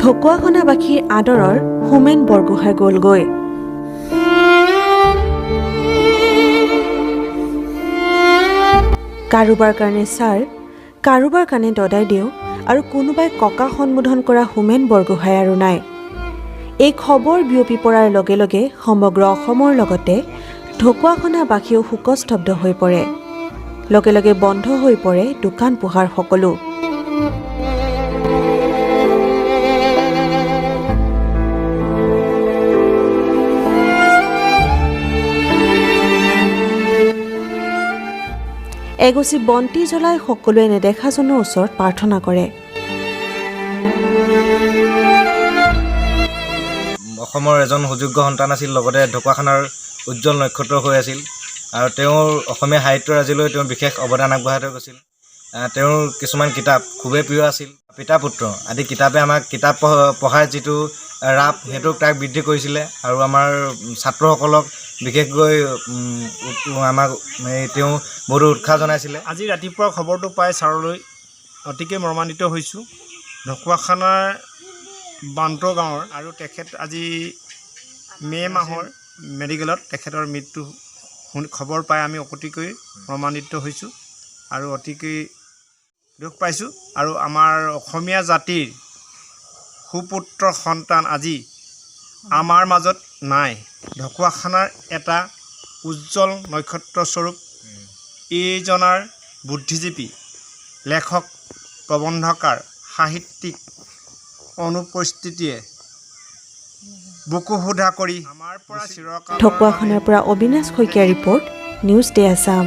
ঢকুৱাখনাবাসীৰ আদৰৰ হোমেন বৰগোহাঁই গ'লগৈ। কাৰোবাৰ কাৰণে ছাৰ, কাৰোবাৰ কাৰণে দদাইদেউ আৰু কোনোবাই ককা সম্বোধন কৰা হোমেন বৰগোহাঁই আৰু নাই। এই খবৰ বিয়পি পৰাৰ লগে লগে সমগ্ৰ অসমৰ লগতে ঢকুৱাখনাবাসীও শোকস্তব্ধ হৈ পৰে। লগে লগে বন্ধ হৈ পৰে দোকান পোহাৰ সকলো। এগছি বন্তি জ্বলাই সকলোৱে নেদেখাজনৰ ওচৰত প্ৰাৰ্থনা কৰে। অসমৰ এজন সুযোগ্য সন্তান আছিল, লগতে ঢকুৱাখানাৰ উজ্জ্বল নক্ষত্ৰ হৈ আছিল আৰু তেওঁৰ অসমীয়া সাহিত্যৰাজিলৈ তেওঁ বিশেষ অৱদান আগবঢ়াই থৈ গৈছিল। তেওঁৰ কিছুমান কিতাপ খুবেই প্ৰিয় আছিল। পিতা পুত্ৰ আদি কিতাপে আমাক কিতাপ পঢ়াৰ যিটো ৰাপ, সেইটো তাক বৃদ্ধি কৰিছিলে আৰু আমাৰ ছাত্ৰসকলক বিশেষকৈ আমাক এই তেওঁ বহুতো উৎসাহ জনাইছিলে। আজি ৰাতিপুৱা খবৰটো পাই ছাৰলৈ অতিকে মৰ্মান্বিত হৈছোঁ। ঢকুৱাখানাৰ বান্ত গাঁৱৰ আৰু তেখেত আজি মে' মাহৰ মেডিকেলত তেখেতৰ মৃত্যু খবৰ পাই আমি অতিকৈ মৰ্মান্বিত হৈছোঁ আৰু অতিকৈ দুখ পাইছোঁ। আৰু আমাৰ অসমীয়া জাতিৰ সুপুত্ৰ সন্তান আজি আমাৰ মাজত নাই। ঢকুৱাখানাৰ এটা উজ্জ্বল নক্ষত্ৰস্বৰূপ এইজনাৰ বুদ্ধিজীৱী, লেখক, প্ৰবন্ধকাৰ, সাহিত্যিক অনুপস্থিতিয়ে বুকু সুধা কৰি আমাৰ পৰা চিৰকালৰ ঢকুৱাখনাৰ পৰা Abinash Saikia, report, news day Assam.